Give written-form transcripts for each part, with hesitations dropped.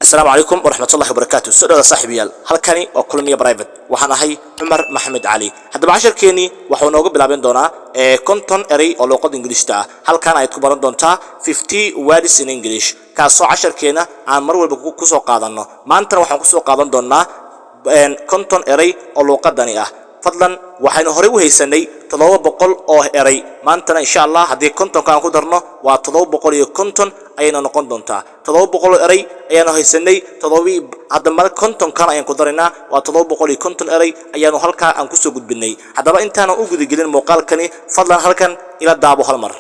Asalaamu calaykum waraxmatullahi wabarakaatu. Soo dhawaada, saaxiibayaal. Halkani waa Kulmiya Private. Waxaan ahay Cumar Maxamed Cali. Haddaba casharkeenii waxuu nooga bilaaban doonaa 50 erey oo luuqada Ingiliishta ah. Halkan ayaad ku baran doontaa 50 words in English, kaasoo casharkeena aan mar walba kusoo qaadanno. Maantana waxaan kusoo qaadan doonaa 50 erey oo luuqadani ah. Fadlan, waxaynu horey u haysanay 700 oo erey. Maantana, insha Allah, haddii 50-ka aan ku darno, waa 750 ayayna noqon doontaa. 700 oo erey ayaanu haysanay todobii, hadda mar 50-kan ayaan ku daraynaa, waa 750 erey ayaanu halkaa aan kusoo gudbinay. Haddaba intaanan u gudagelin muuqaalkani, fadlan halkan ila daabo hal mar.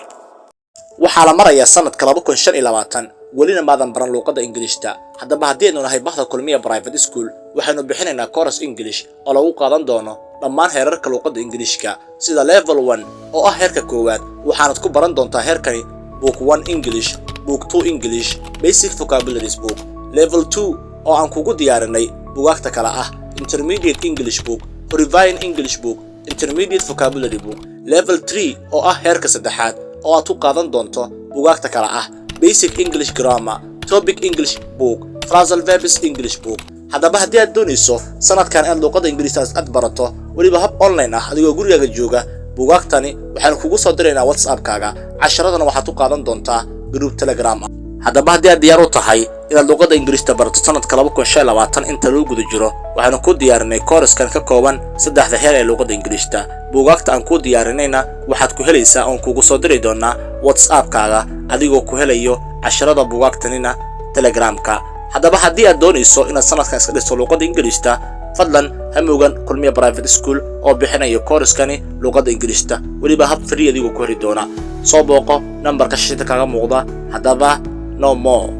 Waxaa la marayaa sanadka 2025, welina maadan baran luuqadda Ingiliishta. Haddaba haddii aynu nahay bahda Kulmiya Private School, waxaynu bixinaynaa course English oo lagu qaadan doono dhammaan heerarka luuqadda Ingiliishka, sida level 1 oo ah heerka koowaad. Waxaanad ku baran doontaa heerkani book 1 English, book 2 English, basic vocabularies book. Level 2 oo aan kugu diyaarinay bugaagta kale ah intermediate English book, Horivine English book, intermediate vocabulary book. Level 3 oo ah heerka saddexaad oo aad ku qaadan doonto bugaagta kale ah basic English grammar, topic English book, phrasal verbs English book. Haddaba haddii aad doonayso sanadkan inaad luuqadda Ingiriistaas aad barato, weliba hab online ah, adigoo gurigaaga jooga, bugaagtani waxaanu kugu soo diraynaa WhatsAppkaaga. Casharadana waxaad ku qaadan doontaa group Telegram ah. Haddaba haddii aad diyaar u tahay inaad luuqadda Ingiriista barato sanadka 2025 inta lagu guda jiro, waxaanu ku diyaarinay course-kan ka kooban saddexda heer ee luuqadda Ingiriista. Buugaagta aan kuu diyaarinayna waxaad ku helaysaa oon kugu soo diri doonaa WhatsAppkaaga, adigoo ku helayo casharada buugaagtanina Telegramka. Haddaba haddii aad doonayso inaad sanadkan iska dhisto luuqadda Ingiriista, fadlan ha moogan Kulmiya Private School oo bixinayo course-kani luuqadda Ingiriista, weliba hab free adigoo ku heli doona. Soo booqo nambarka shashada kaaga muuqda. Haddaba no more.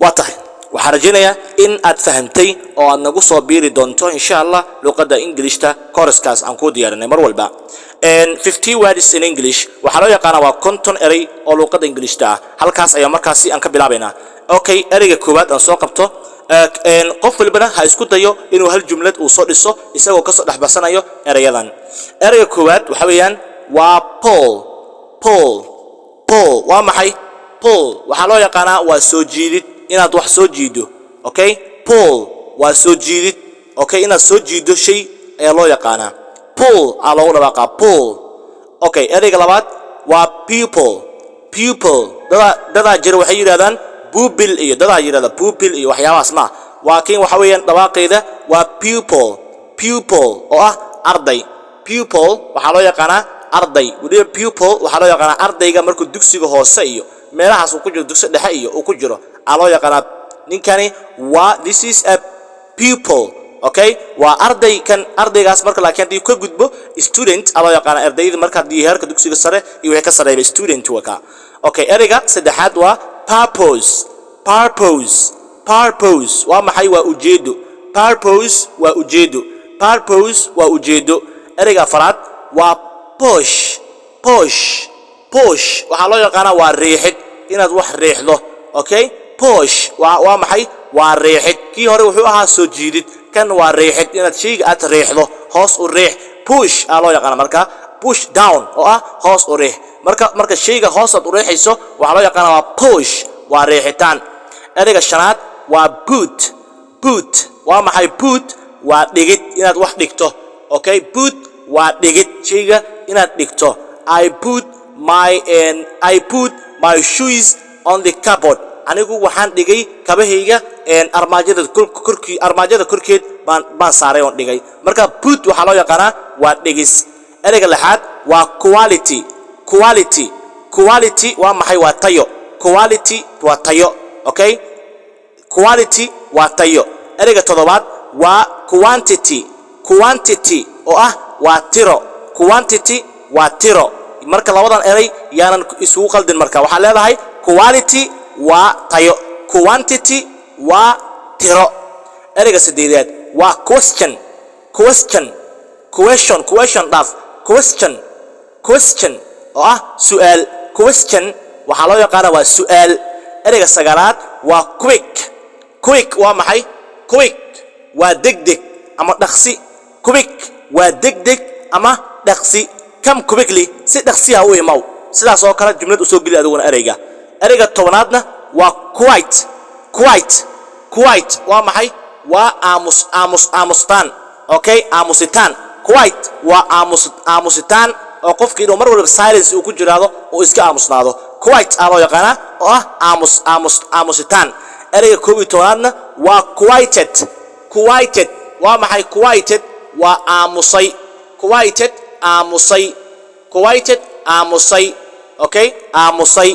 Waa tahay, waxaan rajaynayaa in aad fahamtay oo aad nagu soo biiri doonto, insha Allah, luqadda Englishta course-kaas aan kuu diyaarinay mar walba. 50 words in English waxaa loo yaqaanaa waa 50 erey oo luqadda Englishta ah. Halkaas ayaa markaasi aan ka bilaabaynaa. Okay, ereyga koowaad aan soo qabto. Qof walbana ha isku dayo inuu hal jumlad uu soo dhiso, isagoo kasoo dhexbarsanayo erayadan. Ereyga koowaad waxa weeyaan waa pull. Pull, pull waa maxay? Pull waxaa loo yaqaanaa waa soo jiidid, inaad wax soo jiido. Okay, pull waa soo jiidid. Okay, inaad soo jiido shay ayaa loo yaqaanaa. Pull aa loogu dhawaaqaa, pull. Okay, ereyga labaad waa pupil. Pupil, dadaa jira waxay yidhahdaan bubil, iyo dadaa yidhahda pupil iyo waxyaabahaas. Ma waa kin waxa weeyaan dhawaaqeeda waa pupil. Pupil oo ah arday. Pupil waxaa loo yaqaanaa arday. Weliba pupil waxaa loo yaqaanaa ardayga markuu dugsiga hoose iyo meelahaas uu ku jiro, dugsi dhexe iyo uu ku jiro aa loo yaqaanaa. Ninkani waa, this is a pupil. Okay, waa arday kan ardaygaas. Marka laakiin haddii ka gudbo, student aa loo yaqaanaa ardayda. Marka haddii heerka dugsiga sare iyo wixii ka sarreeya, student waa ka. Okay, ereyga saddexaad waa purpose. Purpose, purpose waa maxay? Waa ujeedo. Purpose waa ujeedo. Purpose waa ujeedo. Ereyga afaraad waa push. Push, push waxaa loo yaqaanaa waa riixid, inaad wax riixdo. Okay, push waa maxay? Waa riixid. Kii hore wuxuu ahaa soo jiidid, kan waa riixid, inaad shayga aad riixdo, hoos u riix. Push aa loo yaqaana marka push down oo ah hoos u riix. Marka shayga hoos aad u riixayso, waxaa loo yaqaana waa push, waa riixitaan. Ereyga shanaad waa put. Put waa maxay? Put waa dhigid, inaad wax dhigto. Okay, put waa dhigid, shayga inaad dhigto. I put my shoes on the cupboard. Anigu waxaan dhigay kabahayga armaajada korkii, armaajada korkeed baan saaray oon dhigay. Marka put waxaa loo yaqaanaa waa dhigis. Ereyga lixaad waa quality. Quality, quality waa maxay? Waa tayo. Quality waa tayo. Okay, quality waa tayo. Ereyga toddobaad waa quantity. Quantity oo ah waa tiro. Quantity waa tiro. Marka labadan erey yaanan isugu qaldin. Marka waxaa leedahay quality waa tayo, quantity waa tiro. Ereyga sideedaad waa question. Question, question, question dhaaf. Question, question oo ah su'aal. Question waxaa loo yaqaana waa su'aal. Ereyga sagaalaad waa quick. Quick waa maxay? Quick waa degdeg ama dhaqsi. Quick waa degdeg ama dhaqsi. Come quickly, si dhaqsiya u imow. Sidaas oo kale jumlad usoo geli adiguna ereyga. Ereyga 10aadna waa quite. Quite. Quiet waa maxay? Waa aamus, aamus, aamustaan. Okay, aamusitaan. Quiet waa aamus, aamusitaan oo qofkii inuu mar walba silence uu ku jiraado oo iska aamusnaado. Quiet aa loo yaqaanaa oo ah aamus, aamus, aamusitaan. Ereyga 11aadna waa quieted. Quieted waa maxay? Quieted waa aamusay. Quieted, aamusay. Quieted, aamusay. Okay, aamusay.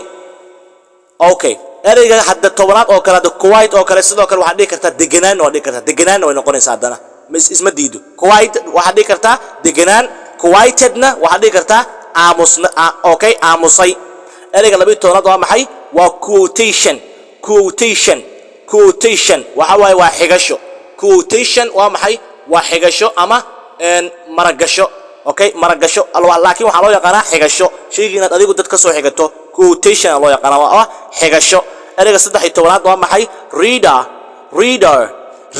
Okay, ereyga hadda 10aad oo kale, hadda quiet oo kale, sidoo kale waxaad dhihi kartaa deganaan. Waa dhihi kartaa deganaan, way noqonaysaa haddana. Isma diido. Quiet waxaad dhihi kartaa deganaan, quietedna waxaad dhihi kartaa aamusna. Okay, aamusay. Ereyga 12aad waa maxay? Waa quotation. Quotation, quotation waxa waaye waa xigasho. Quotation waa maxay? Waa xigasho ama maragasho. Okay, maragasho, laakiin waxaa loo yaqaanaa xigasho, shaygii inaad adigu dad ka soo xigato. Quotation loo yaqaanaa, waa ah xigasho. Ereyga 13aad waa maxay? Radar, radar,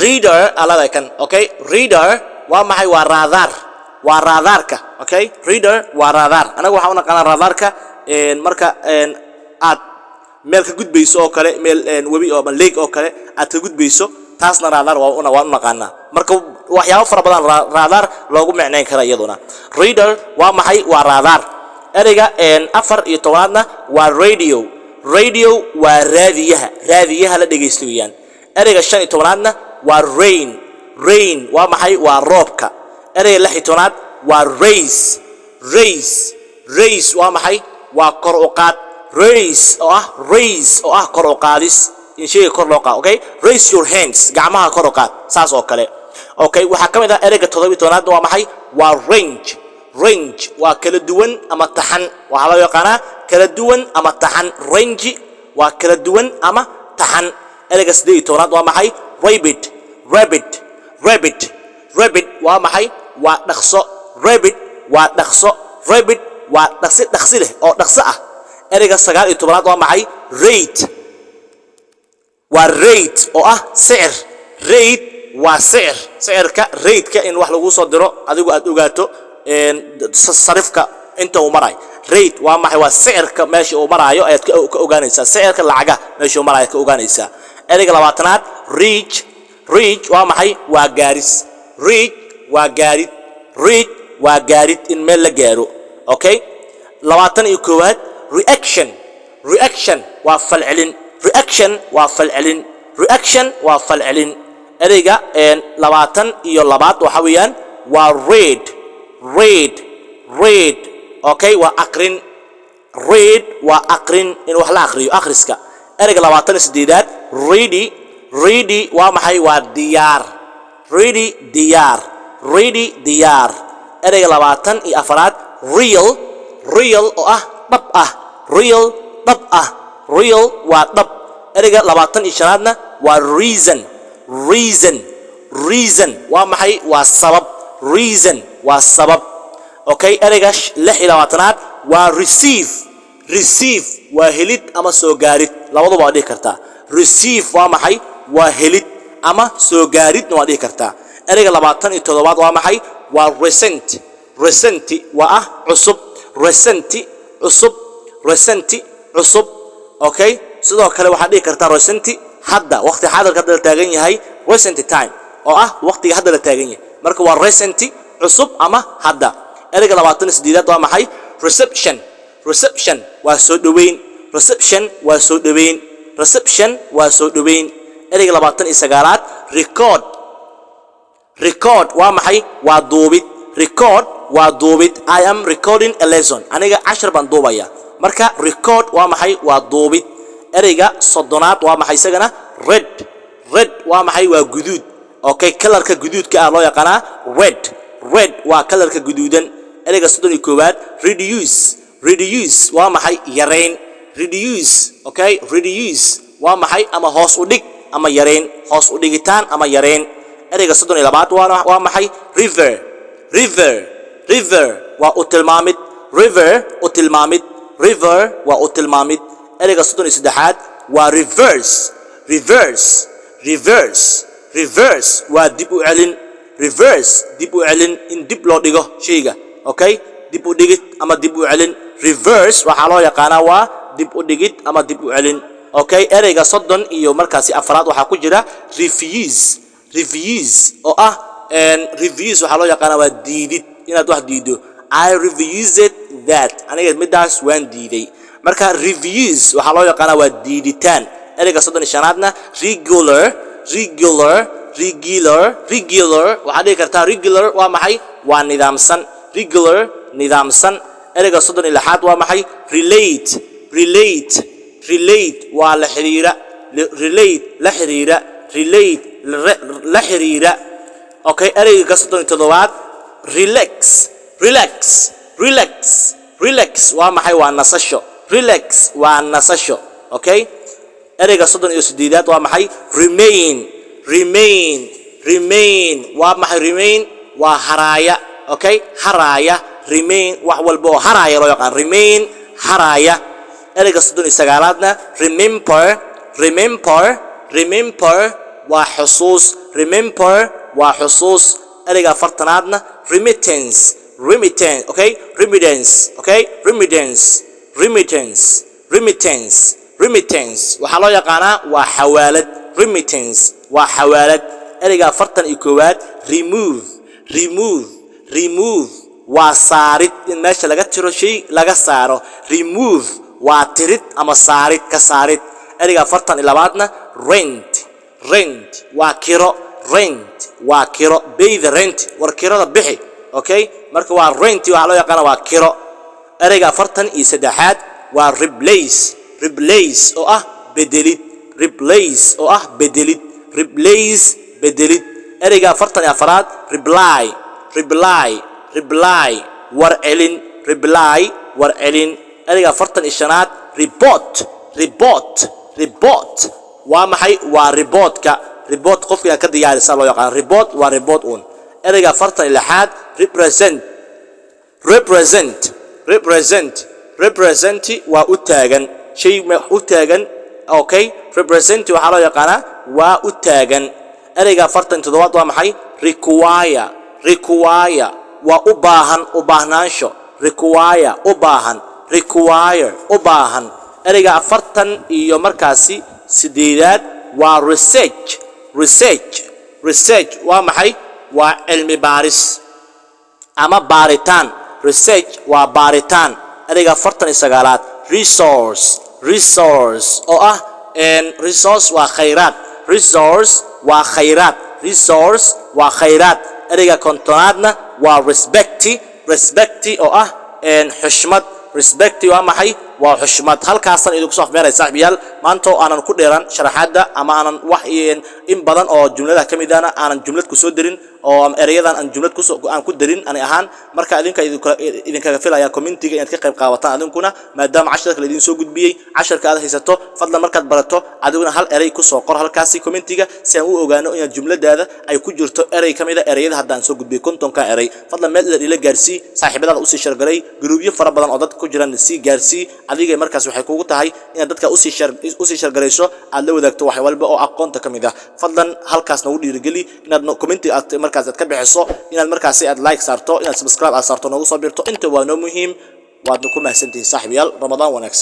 radar alada kan. Okay, radar waa maxay? Waa raadaar, waa raadaarka. Okay, radar waa raadaar. Anaga waxaan u naqaanaa raadaarka marka aad meel ka gudbayso oo kale, meel webi oo ama lake oo kale aad ka gudbayso, taasna raadaar waan u naqaanaa. Marka waxyaabo fara badan raadaar loogu micnayn kara iyaduna. Radar waa maxay? Waa raadaar. Ereyga 14aadna waa radio. Radio waa raadiyaha, raadiyaha la dhegaysto weeyaan. Ereyga 15aadna waa rain. Rain waa maxay? Waa roobka. Ereyga 16aad waa raise. Raise, raise waa maxay? Waa kor u qaad. Raise oo ah, raise oo ah kor u qaadis, in shayga kor loo qaado. Okay, raise your hands, gacmaha kor u qaad, saas oo kale. Okay, waxaa ka mid ah ereyga 17aad waa maxay? Waa range. Range waa kala duwan ama taxan. Waxaa loo yaqaanaa kala duwan ama taxan. Range waa kala duwan ama taxan. Ereyga 18aad waa maxay? Rapid, rapid, rapid. Rapid waa maxay? Waa dhaqso. Rapid waa dhaqso. Rapid waa dhaqsi, dhaqsi leh oo dhaqso ah. Ereyga 19aad waa maxay? Rate, waa rate oo ah sicir. Rate waa sicir, sicirka, rateka in wax lagu soo diro, adigu aad ogaato sarifka inta uu marayo. Rate waa maxay? Waa sicirka meesha uu maraayo ayaad ka ogaanaysaa. Sicirka lacagaha meesha uu maraayo ayaad ka ogaanaysaa. Ereyga 20aad, reach. Reach waa maxay? Waa gaaris. Reach waa gaarid. Reach waa gaarid, in meel la gaaro. Okay, 21aad, reaction. Reaction waa falcelin. Reaction waa falcelin. Reaction waa falcelin. Ereyga 22aad waxa weeyaan waa read. Read, read. Okay, waa aqrin. Read waa aqrin, in wax la aqriyo, akhriska. Ereyga 28aad, ready. Ready waa maxay? Waa diyaar. Ready, diyaar. Ready, diyaar. Ereyga 24aad, real. Real oo ah dhab ah. Real, dhab ah. Real waa dhab. Ereyga 25aadna waa reason. Reason, reason waa maxay? Waa sabab. Reason waa sabab. Okay, ereyga 26aad waa receive. Receive waa helid ama soo gaarid, labaduba waa dhihi kartaa. Receive waa maxay? Waa helid ama soo gaaridna waa dhihi kartaa. Ereyga 27aad waa maxay? Waa recent. Recent waa ah cusub. Recent, cusub. Recent, cusub. Okay, sidoo kale waxaad dhihi kartaa recent hadda, waqti xaadirka hadda la taagan yahay, recent time oo ah waqtiga hadda la taagan yahay. Marka waa recent, cusub ama hadda. Ereyga 28aad waa maxay? Reception. Reception waa soo dhoweyn. Reception waa soo dhoweyn. Reception waa soo dhoweyn. Ereyga 29aad, record. Record waa maxay? Waa duubid. Record waa duubid. I am recording a lesson, aniga cashar baan duubaya. Marka record waa maxay? Waa duubid. Ereyga 30aad waa maxay isagana? Red. Red waa maxay? Waa guduud. Okay, colorka guduudka ah loo yaqaanaa red. Red waa colorka guduudan. Ereyga 31aad, reduce. Reduce waa maxay? Yareyn. Reduce. Okay, reduce waa maxay? Ama hoos u dhig ama yareyn, hoos u dhigitaan ama yareyn. Ereyga 32aad waa maxay? Refer. Refer, refer waa u tilmaamid. Refer, u tilmaamid. Refer waa u tilmaamid. Ereyga 33aad waa reverse. Reverse, reverse. Reverse waa dib u celin. Reverse, dib u celin, in dib loo dhigo shayga. Okay, dib u dhigid ama dib u celin. Reverse waxaa loo yaqaanaa waa dib u dhigid ama dib u celin. Okay, ereyga 34 iyo markaasi waxaa ku jira refuse. Refuse oo ah refuse waxaa loo yaqaanaa waa diidid, inaad wax diido. I refused that, aniga midaas waan diiday. Marka refuse waxaa loo yaqaanaa waa diiditaan. Ereyga 35aadna regular. Regular, regular, regular waxaad dhihi kartaa. Regular waa maxay? Waa nidaamsan. Regular, nidaamsan. Ereyga 36aad waa maxay? Relate. Relate, relate waa la xiriira. Relate, la xiriira. Relate, la xiriira. Okay, ereyga 37aad relax. Relax, relax, relax waa maxay? Waa nasasho. Relax waa nasasho. Okay, ereyga 38aad waa maxay? Remain. Remain, remain waa maxay? Remain waa haraaya. Okay, haraaya. Remain, wax walba oo haraaya loo yaqaan remain, haraaya. Ereyga 39aadna remember. Remember, remember waa xusuus. Remember waa xusuus. Ereyga 40aadna remittance. Remittance, okay, remittance. Okay, remittance, remittance, remittance, remittance waxaa loo yaqaanaa waa xawaalad. Remittance waa xawaalad. Ereyga 41aad remove. Remove, remove waa saarid, in meesha laga tiro, shay laga saaro. Remove waa tirid ama saarid, ka saarid. Ereyga 42aadna rent. Rent waa kiro. Rent waa kiro. Pay the rent, war kirada bixi. Okay, marka waa rent, waxaa loo yaqaana waa kiro. Ereyga 43aad waa replace. Replace oo ah bedelid. Replace oo ah bedelid. Replace, bedelid. Ereyga 44aad reply. Reply, reply, war celin. Reply, war celin. Ereyga 45aad report. Report, report waa maxay? Waa reportka. Report qofka inaad ka diyaarisa loo yaqaan. Report waa report uun. Ereyga 46aad represent. Represent, represent, represent waa u taagan, shay u taagan. Okay, represent waxaa loo yaqaanaa waa u taagan. Ereyga 47aad waa maxay? Require. Require waa u baahan, u baahnaansho. Require, u baahan. Require, u baahan. Ereyga afartan iyo markaasi sideedaad waa research. Research, research waa maxay? Waa cilmi baaris ama baaritaan. Research waa baaritaan. Ereyga 49aad resource. Resource oo ah resource waa khayraad. Resource waa khayraad. Resource waa khayraad. Ereyga 50aadna waa respect. Respect oo ah xushmad. Respect waa maxay? Waa xushmad. Halkaasaan idinku soo afmeeray, saaxiibayaal. Maanta oo aanan ku dheeran sharaxaadda ama aanan wax in badan oo jumladaha ka mid ahna aanan jumlad ku soo darin oo ereyadan aan jumlad kusoo aan ku darin ani ahaan. Marka idinka idinkaga filaya commentiga inaad ka qayb qaadataan adinkuna, maadaama casharka la idin soo gudbiyey, casharka aad haysato. Fadlan markaad barato, adiguna hal erey kusoo qor halkaasi commentiga, si aan u ogaano inaad jumladaada ay ku jirto erey ka mid a ereyada haddaan soo gudbiyey, 50-ka erey. Fadlan meel ila gaarsii, saaxiibadaada usii share garay, groupyo fara badan oo dadka ku jiraan sii gaarsii. Adiga markaas waxay kugu tahay inaad dadka usii share garayso, aad la wadaagto wax walba oo aqoonta ka mid ah. Fadlan halkaas nagu dhiirigeli inaad commenti aad markaas aad ka bixiso, inaad markaasi aad like saarto, inaad subscribe aad saarto, noogu soo biirto. Inta waa noo muhiim. Waadna ku mahadsantihiin, saaxiibayaal. Ramadaan wanaagsan.